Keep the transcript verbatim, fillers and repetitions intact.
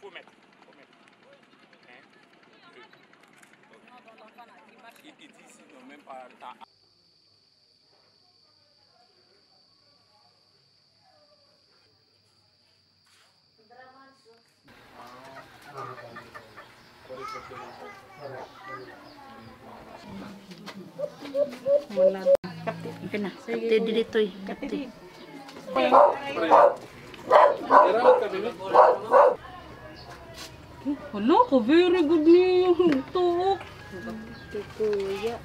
Faut mettre, faut mettre. Hein? Deux. Ici, ils n'ont même pas le temps. Voilà. Capté. Pena. Capté, dili toi. Capté. Hello, ko very good news. To. To ko ya.